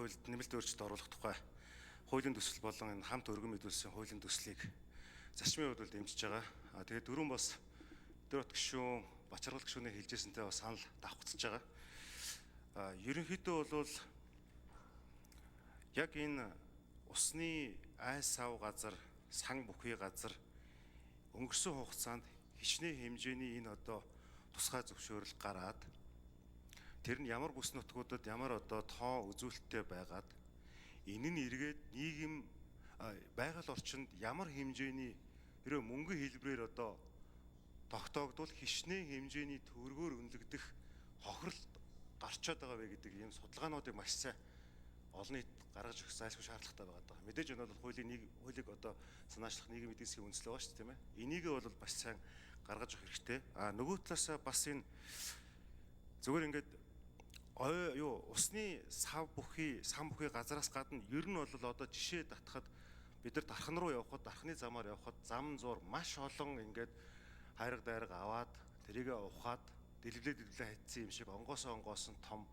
хуульд нэмэлт өөрчлөлт оруулах тухай хуулийн төсөл болон энэ хамт өргөн мэдүүлсэн хуулийн төслийг зарчмын хувьд бол дэмжиж байгаа. А тэгээд дөрөв бас Өдөр бат гишүүн, Бачаргал гишүүний хэлжсэнтэй бас санал давхцаж байгаа. А ерөнхийдөө бол яг энэ усны ай сав газар, сан бүхий газар өнгөрсөн хугацаанд хичнээн хэмжээний энэ одоо тусгай зөвшөөрөл гараад тэр нь ямар бүс нутгуудад ямар одоо тоо үзүүлэлттэй байгаад энэ нь эргээд нийгэм байгаль орчинд ямар хэмжээний ерөө мөнгөн хэлбэрээр одоо тогтоогдвол хичнээн хэмжээний төгрөгөөр үнэлэгдэх хохирол гарчаад байгаа вэ гэдэг ийм судалгаануудыг маш сайн олон нийт гаргаж өгөх зайлшгүй шаардлагатай байгаа даа. Мэдээж энэ бол хуулийн нэг хуулийг одоо санаачлах нийгмийн эдийн засгийн үндслэл байгаа шүү дээ, тийм ээ. Энийг бол бас сайн гаргаж өгөх хэрэгтэй. А нөгөө талаасаа бас энэ зүгээр ингээд ой юу усны сав бүхий сан бүхий газараас гадна ер нь бол одоо жишээ татхад бид нар дархан руу явхад дархны замаар явхад зам зуур маш олон ингээд хайрга дайрга аваад тэрийгэ ухаад дэлвлээ дэлвлээ хайцсан юм шиг онгоосоо онгоосон том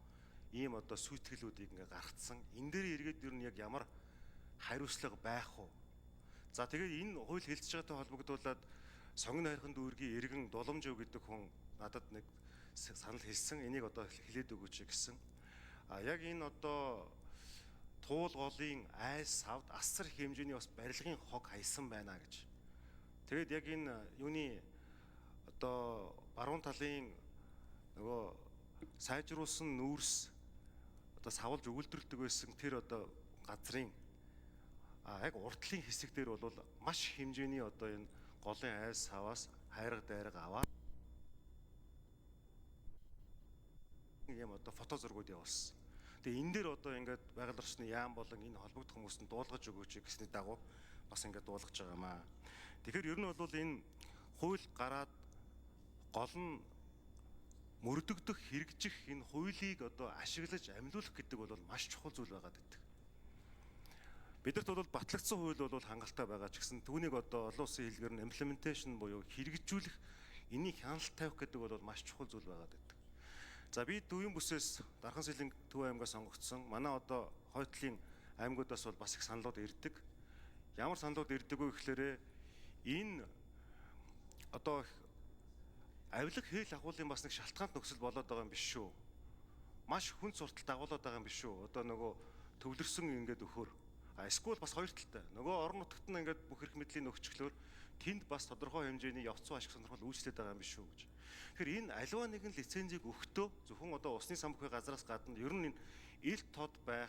ийм одоо сүйтгэлүүдийг ингээ гаргацсан. Энэ дээр эргээд ер нь яг ямар хариуцлага байх вэ? За тэгээд энэ хууль хэлцэж байгаатай холбогдуулаад Сонгон хайрхан дүүргийн иргэн Дуламжив гэдэг хүн надад нэг санал хэлсэн. Энийг одоо хэлээд өгөөч гэсэн. А яг энэ одоо туул голын айс савд асар хэмжээний бас барилгын хог хайсан байна гэж. Тэгээд яг энэ юуны одоо баруун талын нөгөө сайжруулсан нүүрс одоо савлж өгөлдөрлөдөг байсан тэр одоо газрын яг уртлын хэсэг дээр бол маш хэмжээний одоо энэ голын айс саваас хайрга дайрга аваад юм одоо фото зургууд явуулсан. Тэгээ энэ дээр одоо ингээд байгаль орчны яам болон энэ холбогдох хүмүүст нь дуулгаж өгөөч гэсний дагуу бас ингээд дуулгаж байгаа юм аа. Тэгэхээр ер нь бол энэ хууль гараад гол нь мөрдөгдөх хэрэгжих энэ хуулийг одоо ашиглаж амьлуулах гэдэг бол маш чухал зүйл байгаад байдаг. Бидэрт бол батлагдсан хууль бол хангалттай байгаа ч гэсэн түүнийг одоо олон улсын хэлгээр нь implementation буюу хэрэгжүүлэх энийг хяналт тавих гэдэг бол маш чухал зүйл байгаад байдаг. За би Дүүийн бүсээс Дархан Сэлэн Төв аймгаас сонгогдсон. Манай одоо хойтлын аймагудаас бол бас их саналууд ирдэг. Ямар саналууд ирдэг вэ гэхлээрээ энэ одоо авилга хэл агуулын бас нэг шалтгаант нөхцөл болоод байгаа юм биш шүү. Маш хүн суртал дагуулад байгаа юм биш шүү. Одоо нөгөө төвлөрсөн ингээд өхөр. А эсвэл бас хоёр талтай. Нөгөө орон нутагт нь ингээд бүх эрх мэдлийн нөхцөлөөр тэнд бас тодорхой хэмжээний явцсан ашиг сонирхол үйлчлээд байгаа юм биш шүү гэж. Тэгэхээр энэ аливаа нэгэн лицензийг өгөхдөө зөвхөн одоо усны сан бүхий газраас гадна ер нь энэ ил тод байх,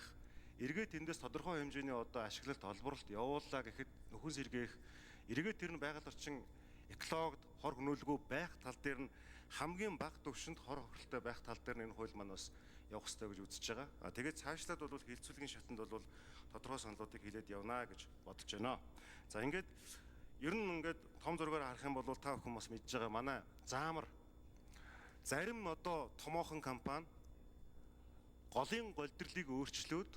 эргээд тэндээс тодорхой хэмжээний одоо ашиглалт олборлолт явууллаа гэхэд нөхөн сэргээх, эргээд тэр нь байгаль орчин экологид хор хөнөөлгүй байх тал дээр нь хамгийн бага түвшинд хор хохиролтой байх тал дээр нь энэ хууль маань бас явах ёстой гэж үзэж байгаа. А тэгээд цаашлаад бол хилцүүлгийн шатанд бол тодорхой саналуудыг хилээд явна гэж бодож байна. За ингээд ер нь ингээд том зургаар харах юм бол та бүхэн бас мэдж байгаа манай заамар зарим одоо томоохон компани голын голдролыг өөрчлөөд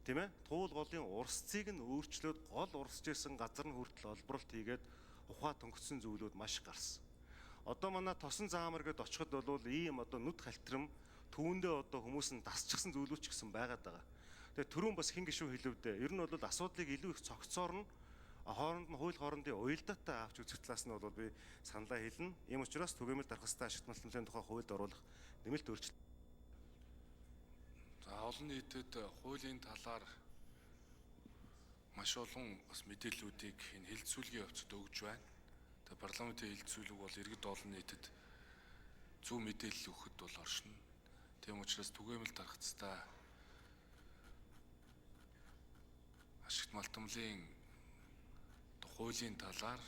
тийм ээ туул голын урсцыг нь өөрчлөөд гол урсж исэн газар нь хүртэл олборлолт хийгээд ухаа төнгөцсөн зүйлүүд маш гарсан. Одоо манай тосон заамар гэдээ очиход бол ийм одоо нүд халтрам түүндээ одоо хүмүүс нь дасчихсан зүйлүүд ч гэсэн байгаад байгаа. Тэгээ түрүүн бас хин гişүү хэлвдээ. Ер нь бол асуудлыг илүү их цогцоор нь хооронд нь хууль хоорондын уялдаатай авч үзэх талаас нь бол би саналаа хэлнэ. Ийм учраас түгээмэл дарах ёстой ашигт малтмлын тухай хуульд оруулах нэмэлт өөрчлөлт. За олон нийтэд хуулийн талаар маш олон бас мэдээллүүдийг энэ хэлэлцүүлгийн явцад өгж байна. Тэгээ парламентын хэлэлцүүлэг бол иргэд олон нийтэд зөв мэдээлэл өгөхөд бол оршино. Тийм учраас түгээмэл дарах ёстой ашигт малтмлын хуулийн талаар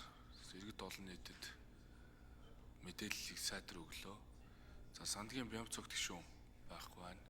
иргэд олон нийтэд мэдээллийг сайтар өглөө. За сандгийн Бямцогт гишүүн байхгүй байна.